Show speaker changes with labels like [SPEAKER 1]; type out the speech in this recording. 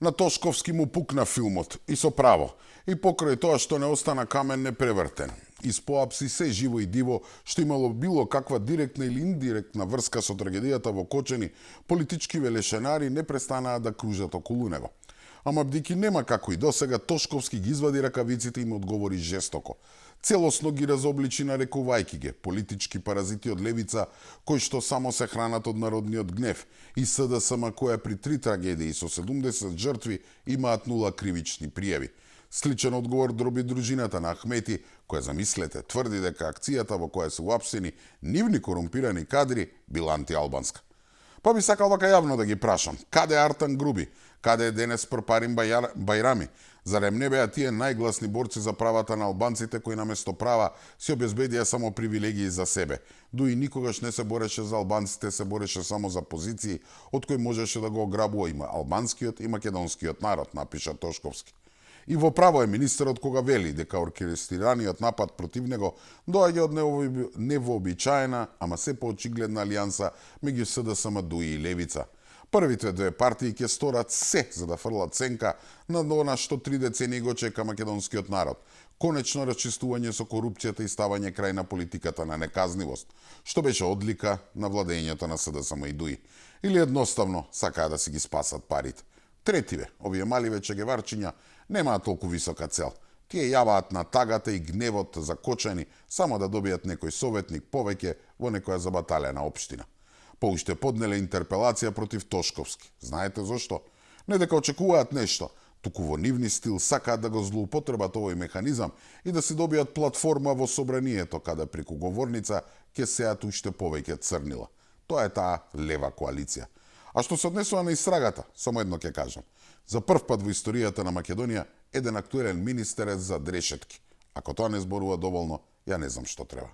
[SPEAKER 1] На Тошковски му пукна филмот, и со право. И покрај тоа што не остана камен непревртен. Испоапси се живо и диво што имало било каква директна или индиректна врска со трагедијата во Кочани, политички велешенари не престанаа да кружат околу него. Ама бдејќи нема како и досега, Тошковски ги извади ракавиците и им одговори жестоко. Целосно ги разобличи нарекувајќи ги политички паразити од левица, кои што само се хранат од народниот гнев, и СДСМ која при 3 трагедии со 70 жртви имаат 0 кривични пријави. Сличен одговор дроби дружината на Ахмети, која, замислете, тврди дека акцијата во која се уапсени нивни корумпирани кадри била антиалбанска. Па би сакал вака јавно да ги прашам, каде е Артан Груби, каде е денес Пропарин Бајрами? Зарем не беа тие најгласни борци за правата на албанците кои наместо права си обезбедија само привилегии за себе? Дуи никогаш не се бореше за албанците, се бореше само за позиции од кои можеше да го ограбува има албанскиот и македонскиот народ, напиша Тошковски. И во право е министерот кога вели дека оркестрираниот напад против него доаѓа од невообичаена, ама се поочигледна алијанса меѓу СДСМ, ДУИ и Левица. Првите две партии ќе сторат се за да фрлат сенка на она што 3 децении го чека македонскиот народ. Конечно расчистување со корупцијата и ставање крај на политиката на неказнивост, што беше одлика на владењето на СДСМ и ДУИ. Или едноставно сакаа да си ги спасат парите. Третиве, овие маливе чегеварчиња, немаат толку висока цел. Тие јаваат на тагата и гневот за Кочани само да добијат некој советник повеќе во некоја забаталена општина. Поуште поднеле интерпелација против Тошковски. Знаете зошто? Не дека очекуваат нешто, туку во нивни стил сакаат да го злоупотребат овој механизам и да си добијат платформа во собранието, каде преку говорница ќе сеат уште повеќе црнила. Тоа е таа лева коалиција. А што се однесува на истрагата, само едно ќе кажам. За прв пат во историјата на Македонија еден актуелен министер е за решетки. Ако тоа не зборува доволно, ја не знам што треба.